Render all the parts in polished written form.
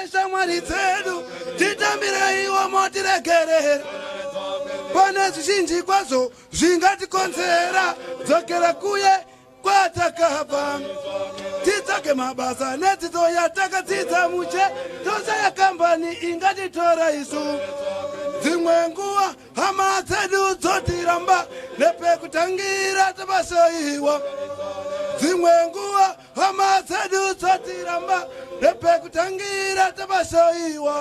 Neshamwari dzedu titambireiwo motiregerera pane zvizhinji kwazvo zvingatikonzera dzokera kuye kwatakabva titsvage mabasa nedzidzo yatakadzidza muche toshaya kambani ingatitora isu dzimwe nguva hama dzedu dzotiramba nepekutangira tapasoiwa dzimwe nguva hama dzedu dzotiramba nepekutangira tapasoiwa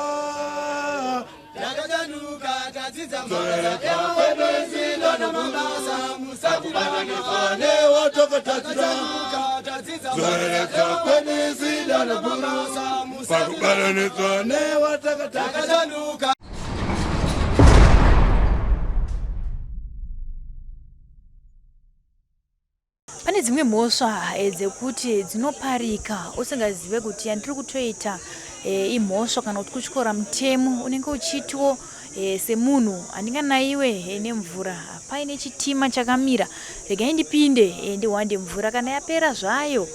Takachanuka tadzidza mabasa namabasa musatibatanidza newatokatadzira tadzidza zoreredza kwenisida mabasa pakubatanidzwa newatakatadzira. Takachanuka. Pane dzimwe mhosva dzekuti dzinoparika usingazive kuti yandiri kutoita imhosva kana kuti kutyora mutemo. Unenge uchitiwo semunhu handinganaiwe nemvura, paine chitima chakamira regai ndipinde ndihwande mvura, kana yapera zvayo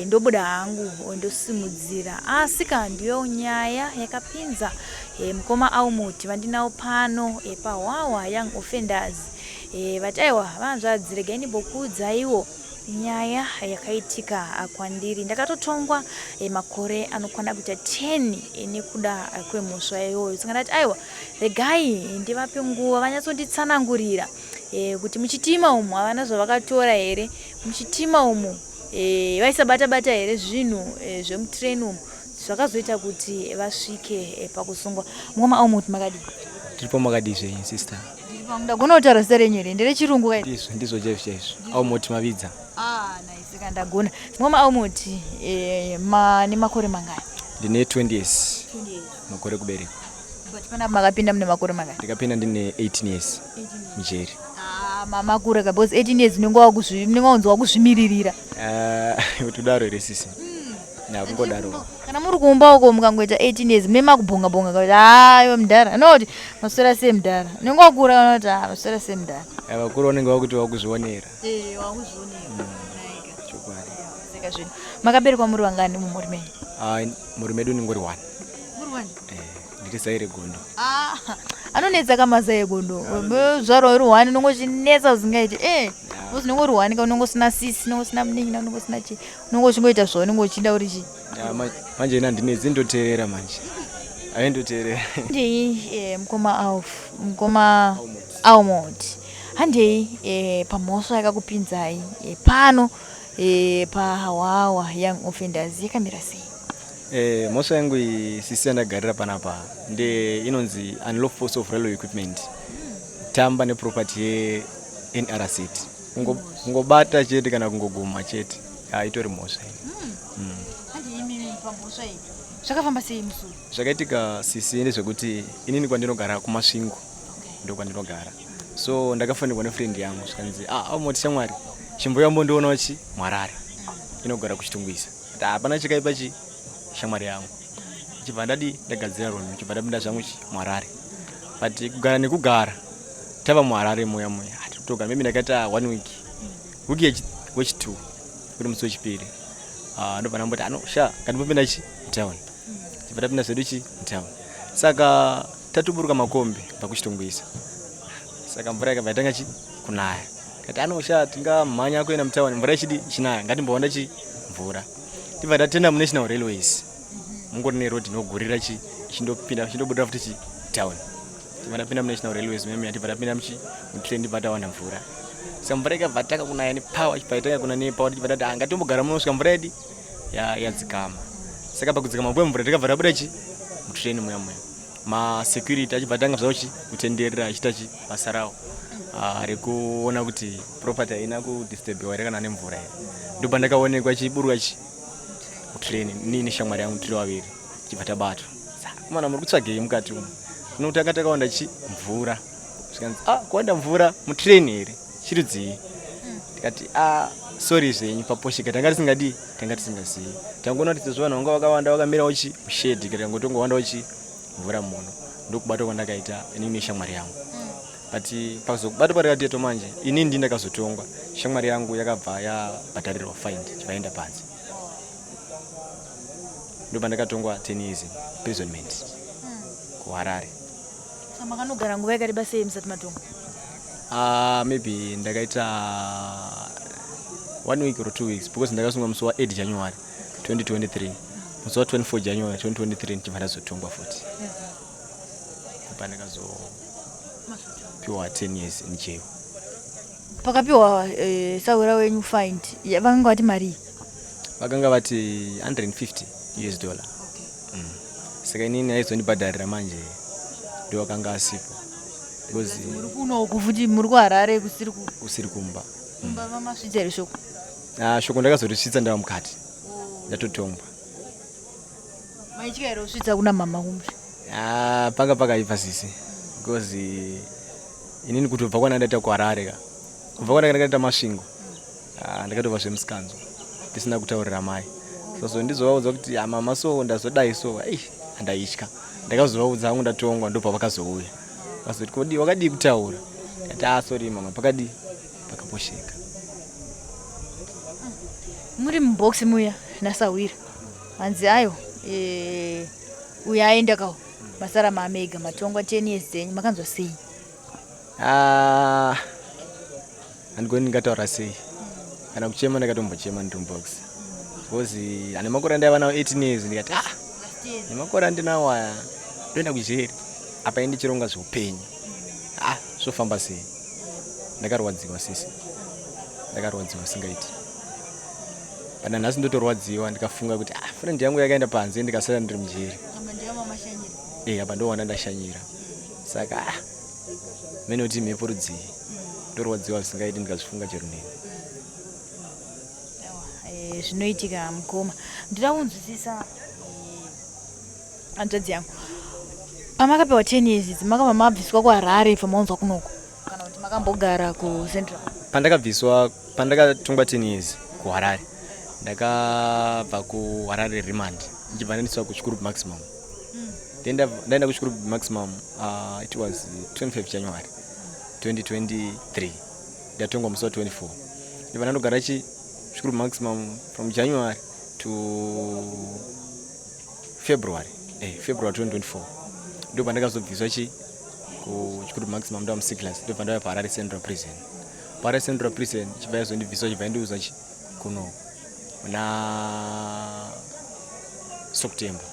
ndobuda hangu ndosimudzira. Asi ka ndiyo nyaya yakapinza mukoma Almot vandinawo pano paHwahwa Young Offenders. Vati aiwa vahanzvadzi regai ndimbokuudzaiwo nyaya yakaitika kwandiri. Ndakatotongwa makore anokwana kuita 10 nekuda kwemhosva iyoyo. Saka ndati aiwa regai ndivape nguva vanyatsonditsanangurira kuti muchitima umu havana zvavakatora here, muchitima umu vaisabata bata here zvinhu zvemutrain umu zvakazoita kuti vasvike pakusungwa. Mukoma Almot makadii? Tiripo, makadii zvenyu sister? Ndagona kutaura zita renyu here? Nderechirungu kai? Ndizvo, ndizvo chaizvo chaizvo. Almot Mavidza. Ah, nice, ka ndagona. Mukoma Almot, mane makore mangani? Ndine 20 years. 20 years. Makore kuberekwa. But pana makapinda mune makore mangani? Ndakapinda ndine 18 years mujeri. Ah, mamakura ka, because 18 years unenge unenge wakunzwa kuzvimiririra. Kuti kudaro here sisi? Nakungodaro. Kana muri kumba uko mukangoita 18 years mune makubhonga bonga kuti ah iwe mudhara. Unoti maswera sei mudhara? Unenge wakura unoti ah maswera sei mudhara. Vakuru vanenge vakuti vakuzvionera. Eh, wakuzvionera. Chokwadi. Saka zvino makaberekwa muri vangani mumhuri menyu? Ah, mhuri medu ningori one. Muri one? Eh, ndiri zai regondo. Ah, anonetsa kamazai egondo. Zvarwa uri one unongo chinetsa usingaiti. Eh, unongo uri one ka unongo usina sisi, unongo usina munin'ina, unongo usina chi. Unongo uchingoita zvaunenge uchida uri chi. Ya, manje ina ndinetsi ndoteerera manje. Aindoteerera. Handei mukoma Alf, mukoma Almot. Handei pamhosva yakakupinzai pano paHwahwa Young Offenders yakamira sei? Mhosva yangu iyi sisi yandagarira panapa nde inonzi unlawful use of railway equipment. Tamba neproperty yeNRZ. Kungobata chete kana kungoguma chete. Ah, itori mhosva iyi. Handei imimi pamhosva iyi. Zvakafamba sei musi uyu? Zvakaitika sisi ndezvekuti inini kwandinogara kuMasvingo ndo kwandinogara. So ndakafanirwa nefriend yangu zvikanzi ah Almot shamwari chimboya mbondionawo chi muHarare inogara kuChitungwiza. Kuti hapana chakaipa chi shamwari yangu. Chibva ndadi ndagadzira roni chibva ndapinda zvangu chi muHarare. But kugara nekugara tava muHarare muya muya hatitogara maybe ndakaita 1 week. Week wechi2 kuri musi wechipiri. Ah, ndobva ndamboti ano sha ngatimbopinda chi mutown. Chibva tapinda zvedu chi mutown. Saka tatoburuka makombi kubva kuChitungwiza. Saka mvura yakabva yatanga chi kunaya. Kati ano sha tingamhanya kuenda mutown mvura ichidi ichinaya ngatimbowana chi mvura. Tibva tatenda muNational Railways. Mungori neroad inogurira chi ichindopinda ichindobudira futi chi town. Tibva tapinda muNational Railways meme tibva tapinda muchi mutrain tibva tawana mvura. Saka mvura ikabva tanga kunaya nepower ichibva yatanga kunaya nepower tibva tati ah ngatimbogara muno kusvika mvura yedu yadzikama. Saka pakudzikama kwemvura takabva tabuda chi mutrain muya muya. Masecurity achibva tanga zvawo chi kutenderera achiita chi basa rawo rekuona kuti property haina kudisturbiwa here kana nemvura here. Ndobva ndakaonekwa chiburuka chi mutrain ini neshamwari yangu tiri vaviri chibva tabatwa. Saka komana muri kutsvagei mukati umu? Tinotanga takawanda chi mvura. Zvikanzi ah kuwanda mvura mutrain here? Chirudzii? Tikati ah sorry zvenyu paposhika tanga tisingadii tanga tisingazivi. Tangoona kuti sezvo vanhu vanga vakawanda vakamirawo chi mushedhi tikangotongowandawo chi mvura muno. Ndokubatwa kwandakaita inini neshamwari yangu. But pakuzobatwa parakateta manje inini ndini ndakazotongwa. Shamwari yangu yakabva yabhadharirwa fine chibva yaenda panze. Ndopandakatongwa 10 years imprisonment kuHarare. Saka makanogara nguva yakareba sei musati matongwa? Maybe ndakaita one week or 2 weeks, because ndakasungwa musi wa8 January 2023. Musi wa24 January 2023 ndichibva ndazotongwa futi, pandakazopiwa 10 years in jail. Pakapiwa sahwira wenyu fine, vakanga vati marii? Vakanga vati 150 US dollar. Saka inini aizondibhadharira manje ndo akanga asipo because Muri kunoku futi, muri kuHarare kusiri ku kusiri kumba. Kumba vamasvitsa here shoko? Ah, shoko ndakazorisvitsa ndava mukati, ndatotongwa. Maitya here kusvitsa kuna mama kumusha? Ah, panga pakaipa sisi, because inini kutobva kwana ndaita kuHarare ka, kubva kwana ndakaita Masvingo, ah, ndakatobva zvemusikanzwa ndisina kutaurira mai. So ndizovaudza kuti, "Ah, mama, so ndazodai so." Ei, handaitya. Ndakazovaudza hangu ndatongwa, ndobva vakazouya vazoti, "Kodi wakadii kutaura?" Ndati, "Ah, sorry mama, pakadii pakaposheka." Muri mubhokisi muya nasahwira, hanzi ayo uyo aenda kawo, masara mamega, matongwa 10 years dzenyu, makanzwa sei? Ah, handigoni ndingataura sei kana kuchema. Ndakatombochema ndiri mubox because ane makore andaiva nawo 18 years, ndikati, "Ah, nemakore andinawo aya ndoenda kujeri, apa indichironga zveupenyu, ah, zvofamba sei?" Ndakarwadziwa sisi, ndakarwadziwa singaiti. Pana nhasi ndotorwadziwa ndikafunga kuti, ah, friend yangu yakaenda panze, ndikasara ndiri mujeri. E, apa ndowana ndashanyira. Saka ah, mene kuti mhepo rudzii, ndorwadziwa zvisingaiti ndikazvifunga chero neni. Zvinoitika mukoma. Ndida kunzwisisa, hanzvadzi yangu, pamakapiwa 10 years idzi, makabva mabviswa kuHarare pamaunzwa kunoko, kana kuti makambogara kuCentral? Pandakabviswa, pandakatongwa 10 years kuHarare, ndakabva kuHarare remand, ndichibva ndaendeswa kuChikurubi Maximum. Then ndaenda kuChikurubi Maximum, it was 25 January 2023. Ndatongwa musi wa24, ndibva ndandogara chi Chikurubi Maximum from January to February, February 2024. Ndo pandakazobviswa chi kuChikurubi Maximum, ndava muC class, ndobva ndauya paHarare Central Prison. PaHarare Central Prison chibva yazondibviswa, chibva yandiuza chi kuno muna September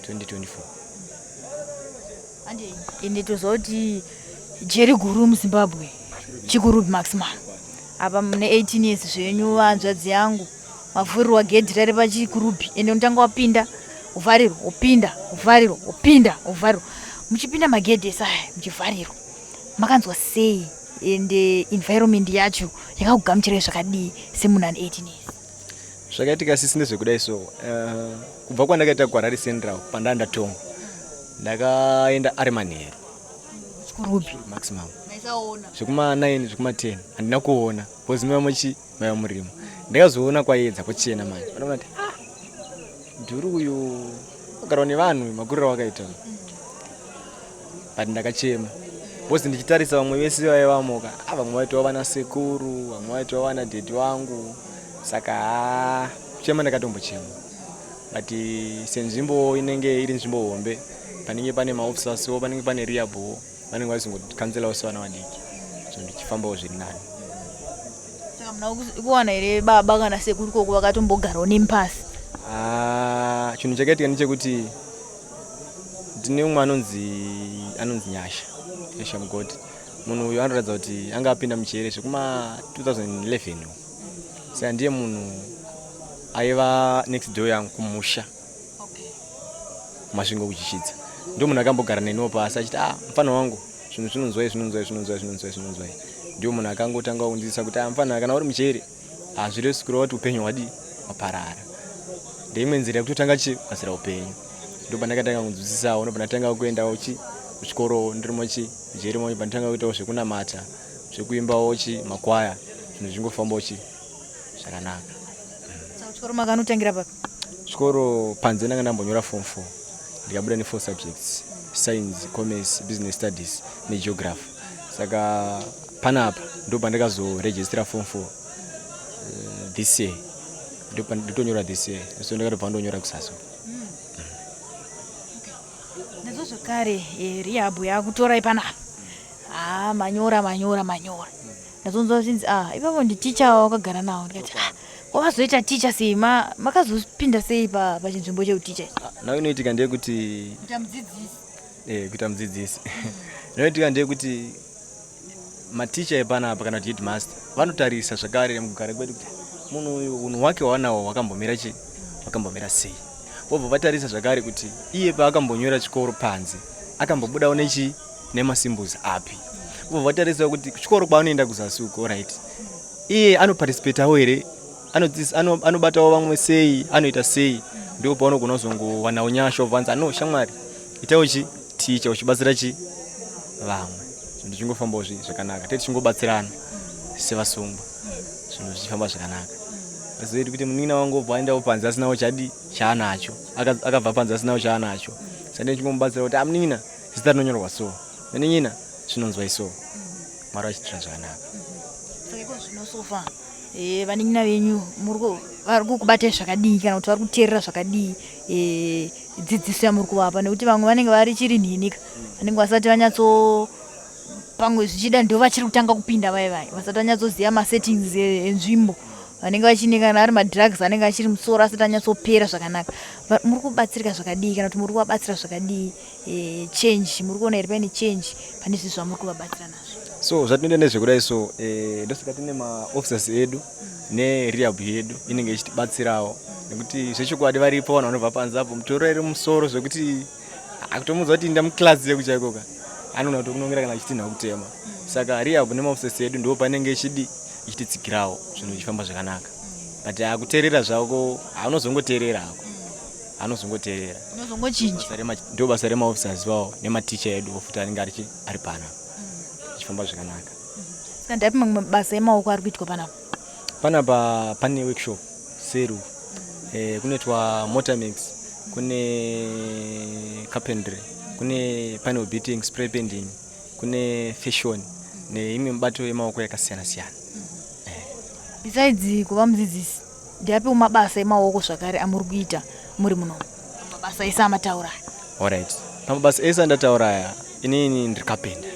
2024. Ande ende toziva kuti jeri guru muZimbabwe Chikurubi Maximum. Apa mune 18 years zvenyu, hanzvadzi yangu, mavhurirwa gedhi rari paChikurubi, ende unotanga wapinda, uvharirwa, upinda, uvharirwa, upinda, uvharirwa, muchipinda magedhi ese aya muchivharirwa, makanzwa sei? Ende environment yacho yakakugamuchirai zvakadii semunhu ane 18 years? Zvakaitika sisi ndezvekudai so, kubva kwandakaita kuHarare Central, pandaa ndatongwa, ndakaenda ari manheru. Chikurubi Maximum. Maisaona? Zvekuma9, zvekuma10 handina kuona because maiva muchi maiva murimo. Ndakazoona kwaedza, kuchena manje. Panoona kuti, ah, dhuri uyu ugarwa nevanhu makuriro wakaita. But ndakachema because ndichitarisa vamwe vese vaivamoka, ah, vamwe vaitova vana sekuru, vamwe vaitova vana dhedhi vangu. Saka ha, kuchema ndakatombochema, but senzvimbo inenge iri nzvimbo hombe, panenge pane maofficers, panenge pane rehab, vanenge vazongokanzelawo sevana vadiki, so ndichifambawo zviri nani. Saka muna kuwana here baba kana sekuru koko vakatombogarawo nemupasi? Ah, chinhu chakaitika ndechekuti ndine umwe anonzi Nyasha, Nyasha Mugoti. Munhu uyu anoratidza kuti anga apinda muchere zvekuma 2011. Saka ndiye munhu aiva next door yangu kumusha Masvingo kuchichidza. Ndo munhu akambogara neniwo pasi achiti, "Ah, mufana wangu, zvinhu zvinonzwai, zvinonzwai, zvinonzwai, zvinonzwai, zvinonzwai." Ndio munhu akangotanga kundidzidzisa kuti, "Ah, mufana, kana uri muchere hazvirevi kureva kuti upenyu hwadii hwaparara. Ndeimwe nzira yekutotanga chi kugadzira upenyu." Ndo pandakatanga kunzwisisawo. Ndo pandatanga kuendawo chi kuchikoro ndirimo chi mujeri macho, panditanga kuitawo zvekunamata, zvekuimbawo chi makwaya, zvinhu zvingofambawo chi zvakanaka. Saka chikoro makanotangira papi? Chikoro panze ndanga ndambonyora form 4, ndikabuda ne4 subjects: science, commerce, business studies negeography. Saka panapa ndo pandakazorejistira form 4 this year. Ndotonyora this year, so ndakatobva ndonyora kusasa. Nazvo zvekare rehab yakutorai panapa. Ha, manyora, manyora, manyora. Ndazonzwa zvinzi, ah, ipapo nditicha wakagara nawo. Ndikati, ah, wavazoita ticha sei? Makazopinda sei pachinzvimbo cheuticha ichi? Nhau inoitika ndeyekuti Kuita mudzidzisi. Kuita mudzidzisi. Inoitika ndeyekuti maticha epanapa kana kuti headmaster vanotarisa zvakare mukugara kwedu kuti munhu uyu unhu hwake hwaanawo hwakambomira chi hwakambomira sei. Vobva vatarisa zvakare kuti iye paakambonyora chikoro panze akambobudawo nechi nemasimbuzi api. Vobva vatarisa kuti kuchikoro kwaanoenda kuzasi uko, right, iye anoparticipatawo here, anobatawo vamwe sei, anoita sei. Ndipo paunogona kuzongowanawo nyasha, wobva ano shamwari, itawo chi ticha uchibatsira chi vamwe. Zvinhu zvichingofambawo zvakanaka, tete tichingobatsirana sevasungwa, zvinhu zvichifamba zvakanaka. Azoiti kuti munin'ina wangu obva aendawo panze asinawo chadi chaanacho, akabva panze asinawo chaanacho, saka ndichingomubatsira kuti amunin'ina, zita rinonyorwa so, munin'ina, zvinonzwa iso. Mwari vachitira zvakanaka. Saka iko zvino so far, vanin'ina venyu vari kukubatai zvakadii, kana kuti vari kuteerera zvakadii dzidziso yamuri kuvapa? Nekuti vamwe vanenge vari chiri nhinika, vanenge vasati vanyatso, pamwe zvichida ndo vachiri kutanga kupinda vai, vai vasati vanyatsoziva masettings enzvimbo, vanenge vachine kana ari madrugs anenge achiri musoro asati anyatsopera zvakanaka. Muri kubatsirika zvakadii, kana kuti muri kuvabatsira zvakadii? Change muri kuona here, paine change pane zvinhu zvamuri kuvabatsira nazvo? So zvatinoita ndezvekudai. So ndosaka tine maofficers edu nerehab yedu inenge ichitibatsirawo, nekuti zvechokwadi varipo vanhu vanobva panze apo mutoro iri musoro, zvekuti akutomudza kuti inda muklasi yeku chaikoka anoona kuti kunongera kana achitinha kutema. Saka rehab nemaofficers edu ndo panenge ichidi ichititsigirawo, zvinhu zvichifamba zvakanaka. But akuteerera zvako, haunozongoteerera hako, anozongoteerera. Unozongochinja. Ndo basa remaofficers vawo nematicha edu futi anenge ari panapa, zvichifamba zvakanaka. Saka ndapi mamwe mabasa emaoko ari kuitwa panapa? Panapa pane workshop seru, kunoitwa motor mix, kune carpentry, kune panel beating, spray painting, kune fashion neimwe mibato yemaoko yakasiyana siyana. Besides kuva mudzidzisi, ndiapiwo mabasa emaoko zvakare amuri kuita muri muno, mabasa ese amataura aya? Alright, pamabasa ese andataura aya, inini ndiri carpenter.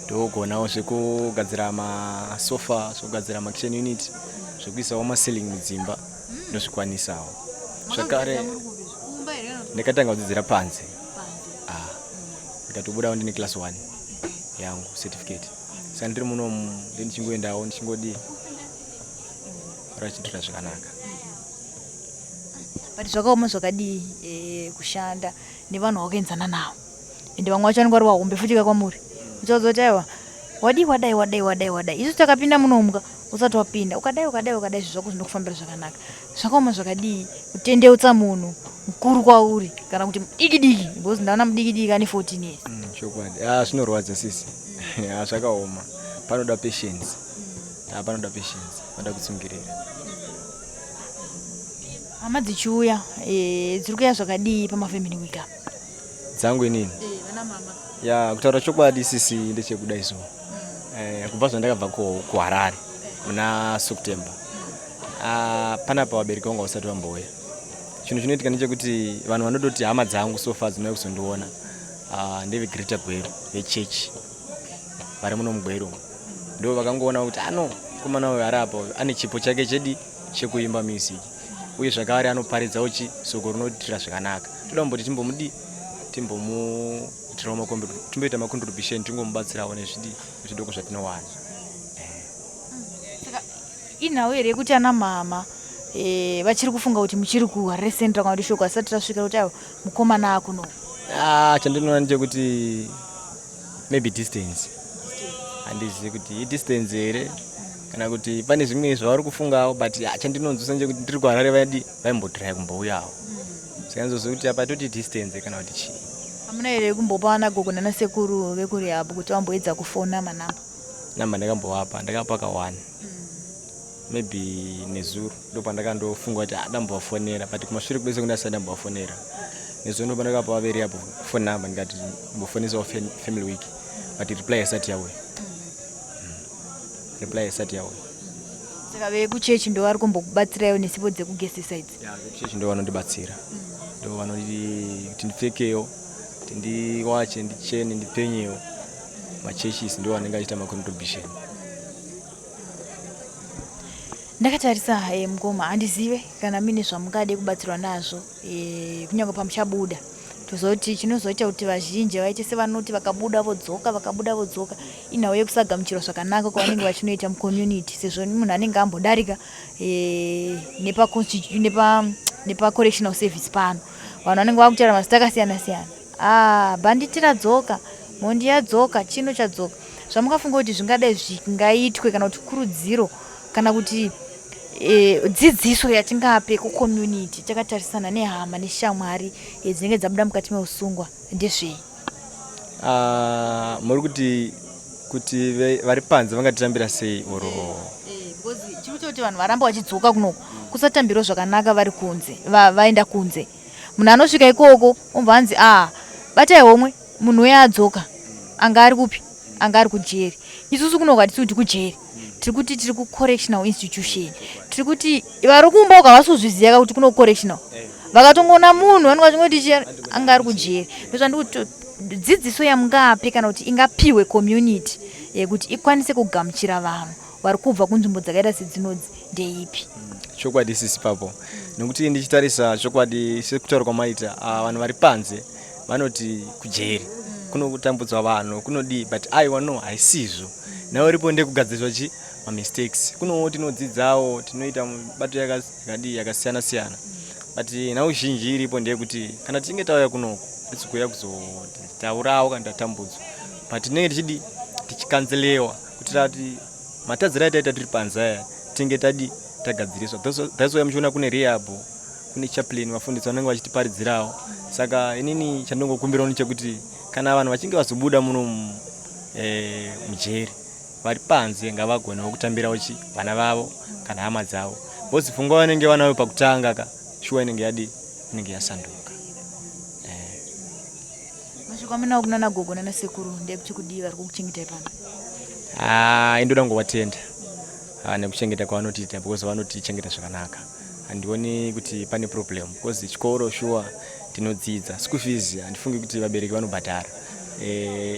Ndogonawo zvekugadzira masofa, zvekugadzira makitchen unit, zvekuisawo maceiling mudzimba, ndozvikwanisawo zvakare. Ndakatanga kudzidzira panze. Ah, ndikatobudawo ndine class 1 yangu certificate. Saka ndiri munomu ndichingoendawo, ndichingodii, rachitira zvakanaka. But zvakaoma zvakadii kushanda nevanhu vakaenzana navo, ende vamwe vacho vanenge vari vahombe futi ka kwamuri, uchaudza kuti aiwa, wadii, wadai, wadai, wadai, wadai, isu takapinda munomuka usati wapinda, ukadai, ukadai, ukadai, zvinhu zvako zvinokufambira zvakanaka. Zvakaoma zvakadii kutendeutsa munhu mukuru kwauri, kana kuti mudiki diki? Because ndaona mudiki diki ane 14 years. Chokwadi, ah, zvinorwadza sisi. Ah, zvakaoma, panoda patience. Ah, panoda patience, panoda kutsungirira. Hama dzichiuya, dziri kuuya zvakadii pamafamily week apa? Dzangu inini? Vana mama. Ya, kutaura chokwadi sisi, ndechekudai so, kubva zvandakabva kuHarare muna September, ah, panapa vabereki vangu vasati vambouya. Chinhu chinoitika ndechekuti vanhu vanototi hama dzangu so far dzinouya kuzondiona, ah, ndeve Greater Gweru, vechechi vari muno muGweru umu. Ndo vakangoona kuti ano mukomana uyu ari apa uyu ane chipo chake chedi chekuimba music, uye zvakare anoparidzawo chi soko rinoitira zvakanaka. Toda kumboti timbomudi timbomuitirawo, timboita macontribution, tingomubatsirawo nezvidi zvidoko zvatinowana. Saka inhau here yekuti ana mama vachiri kufunga kuti muchiri kuHarare Central, kana kuti shoko asati rasvika kuti aiwa, mukomana akuno? Ah, chandinoona ndechekuti maybe distance. Handizivi kuti idistance here kana kuti pane zvimwe zvavari kufungawo, but ah, chandinonzwisa ndechekuti ndiri kuHarare vadi vaimbotry kumbouyawo. Saka ndizoziva kuti apa toti distance kana kuti chii. Hamuna here kumbopa ana gogo nanasekuru vekurehab kuti vamboedza kufona manamba? Namba ndakambovapa, ndakapa ka1 maybe nezuro, ndo pandakandofunga kuti ah, ndambovafonera, but kumashure kwese kundasati ndambovafonera. Nezuro ndo pandakapa verehab phone number, ndikati mbofonesawo family week, but reply isati yauya. Reply isati yauya. Saka vekuchechi ndo vari kumbokubatsiraiwo nesipo dzekugezesa idzi? Ya, vekuchechi ndo vanondibatsira, ndo vanoti kuti ndipfekewo, kuti ndiwache, ndichene, ndipenyewo. Machurches ndo anenge achiita macontribution. Ndakatarisa mukoma, handizive kana muine zvamungade kubatsirwa nazvo kunyange pamuchabuda. Tozoti chinozoita kuti vazhinji vaite sevanoti vakabuda vodzoka, vakabuda vodzoka, inhau yekusagamuchirwa zvakanaka kwavanenge vachinoita mucommunity, sezvo munhu anenge ambodarika nepa nepa nepa correctional service pano. Vanhu vanenge vakutaura mazita akasiyana siyana: "Ah, bhanditi radzoka, mhondi yadzoka, chino chadzoka." Zvamungafunga kuti zvingadai zvingaitwe, kana kuti kurudziro, kana kuti dzidziso yatingape kucommunity takatarisana nehama neshamwari dzinenge dzabuda mukati meusungwa, ndezvei? Ah, muri kuti vari panze vangatitambira sei oro? Because chiri kuita kuti vanhu varamba vachidzoka kunoku kusatambirwa zvakanaka vari kunze. Vaenda kunze, munhu anosvika ikoko obva anzi, "A, batai homwe, munhu uye adzoka. Anga ari kupi? Anga ari kujeri." Isusu kunoku hatisi kuti kujeri, tiri kuti tiri kucorrectional institution. Tiri kuti vari kumba uko havasi kuzviziva kuti kuno correctional. Vakatongoona munhu vanenge vachingoti chi anga ari kujeri. Ndozvandikuti dzidziso yamungape, kana kuti ingapiwe community yekuti ikwanise kugamuchira vanhu vari kubva kunzvimbo dzakaita sedzinodzi, ndeipi? Chokwadi sisi papo, nekuti ndichitarisa chokwadi, sekutaura kwamaita, vanhu vari panze vanoti kujeri kunotambudzwa vanhu, kunodii, but aiwa, no, haisizvo. Nawo iripo ndekugadziriswa chi mamistakes. Kunowo tinodzidzawo, tinoita mibato yakadii, yakasiyana siyana, but nhau zhinji iripo ndeyekuti kana tichinge tauya kunoku, hatisi kuuya kuzotaurawo kana tatambudzwa, but tinenge tichidi tichicounseliwa kuti tati matadziro ataita tiri panze aya tinge tadi tagadziriswa. That's why muchiona kune rehab, kune chaplain, vafundisi vanenge vachitiparidzirawo. Saka inini chandingokumbirawo ndechekuti kana vanhu vachinge vazobuda muno mujeri, vari panze ngavagonewo kutambirawo chi vana vavo kana hama dzavo, because pfungwa vanenge vanayo pakutanga ka, shuwa inenge yadi, inenge yasanduka. Mashoko amunawo kunana gogo nanasekuru ndekuti kudii vari kukuchengetai pano? Ah, indoda kungovatenda nekuchengeta kwavanotiita, because vanotichengeta zvakanaka. Handioni kuti pane problem, because chikoro shuwa tinodzidza, school fees handifungi kuti vabereki vanobhadhara.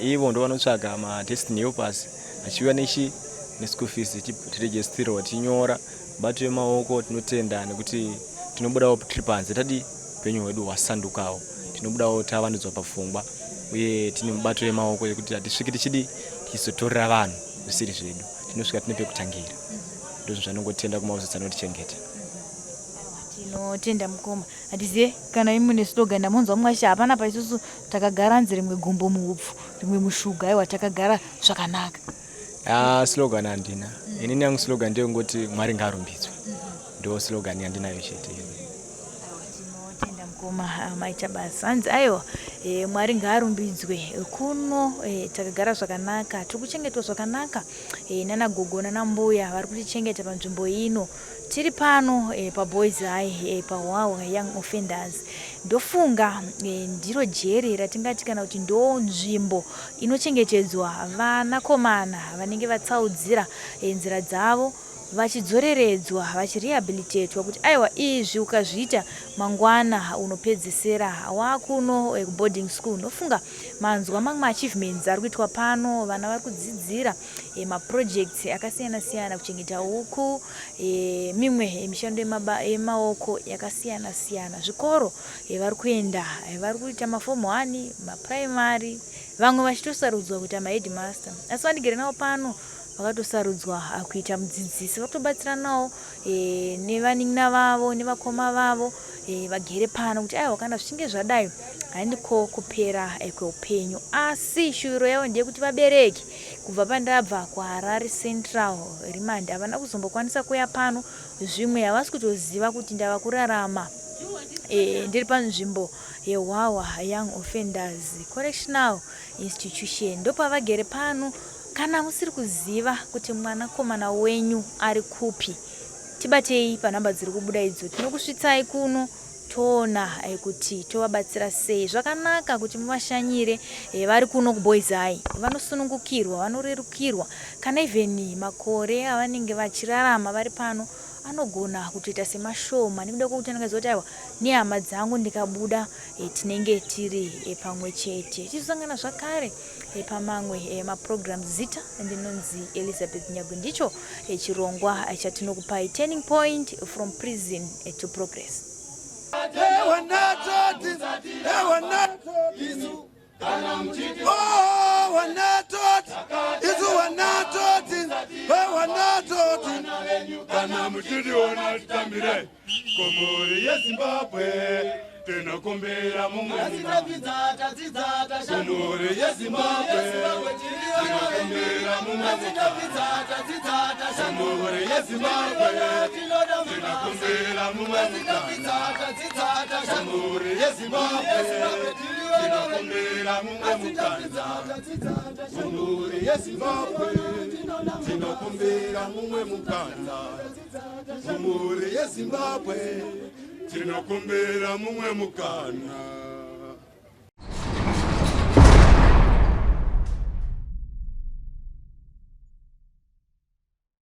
Ivo ndo vanotsvaga madestiny helpers achiuya nechi neschool fees, tiregistirwa, tichinyora bato yemaoko. Tinotenda nekuti tinobudawo tiri panze tadi upenyu hwedu hwasandukawo, tinobudawo tavandudzwa papfungwa, uye tine mubato yemaoko yekuti hatisviki tichidi tichizotorera vanhu zvisiri zvedu. Tinosvika tine pekutangira. Ndozvo zvanongotenda kumauzi anotichengeta. Tinotenda mukoma. Handizive kana imi mune slogan. Ndamonzwa mumwe achiti hapana pa, isusu takagara nzi rimwe gumbo muupfu, rimwe mushuga. Aiwa, takagara zvakanaka. Ah, slogan handina inini. Yangu slogan ndeyongoti Mwari ngaarumbidzwe. Ndo slogan yandinayo chete. Tinotenda mukoma. Maita basa. Hanzi aiwa, Mwari ngaarumbidzwe, kuno takagara zvakanaka, tiri kuchengetwa zvakanaka nana gogo nana mbuya vari kutichengeta panzvimbo ino. Tiri pano paBoys High, paHwahwa Young Offenders. Ndofunga ndiro jeri ratingati, kana kuti ndo nzvimbo inochengetedzwa vanakomana vanenge vatsaudzira nzira dzavo, vachidzoreredzwa, vachirehabilitatwa kuti aiwa, izvi ukazviita mangwana unopedzesera wakuno kuboarding school. Ndofunga manzwa mamwe maachievements ari kuitwa pano. Vana vari kudzidzira maprojects akasiyana siyana, kuchengeta huku, mimwe mishando yemaoko yakasiyana siyana. Zvikoro vari kuenda, vari kuita maform 1, maprimary, vamwe vachitosarudzwa kuita maheadmaster. Asi vandigere navo pano vakatosarudzwa kuita mudzidzisi, vari kutobatsiranawo nevanin'ina vavo nevakoma vavo vagere pano kuti aiwa, kana zvichinge zvadai handiko kupera kweupenyu. Asi shuviro yavo ndeyekuti vabereki kubva pandabva kuHarare Central Remand havana kuzombokwanisa kuuya pano. Zvimwe havasi kutoziva kuti ndava kurarama ndiri panzvimbo yeHwahwa Young Offenders Correctional Institution. Ndopavagere pano. Kana musiri kuziva kuti mwanakomana wenyu ari kupi, tibatei panhamba dziri kubuda idzo, tinokusvitsai kuno. Toona kuti tovabatsira sei. Zvakanaka kuti muvashanyire vari kuno kuBoys High. Vanosunungukirwa, vanorerukirwa kana even makore avanenge vachirarama vari pano anogona kutoita semashoma nekuda kwekuti anenge aziva kuti aiwa nehama dzangu ndikabuda tinenge tiri pamwe chete. Tichizosangana zvakare pamamwe maprograms. Zita ndinonzi Elizabeth Nyagwe. Ndicho chirongwa chatinokupai, Turning Point, from prison to progress. Ewanatoti, ewanatoti, oh, wanatoti, isu wanatoti, ewanatoti. Kana muchitiona titambire kumhuri yeZimbabwe, tinokumbira mumwe kumhuri yeZimbabwe, tinokumbira mumwe kumhuri yeZimbabwe, tinokumbira mumwe kumhuri yeZimbabwe, tinokumbira mumwe mukana kumhuri yeZimbabwe, tinokumbira mumwe mukana kumhuri yeZimbabwe, tinokumbira mumwe mukana.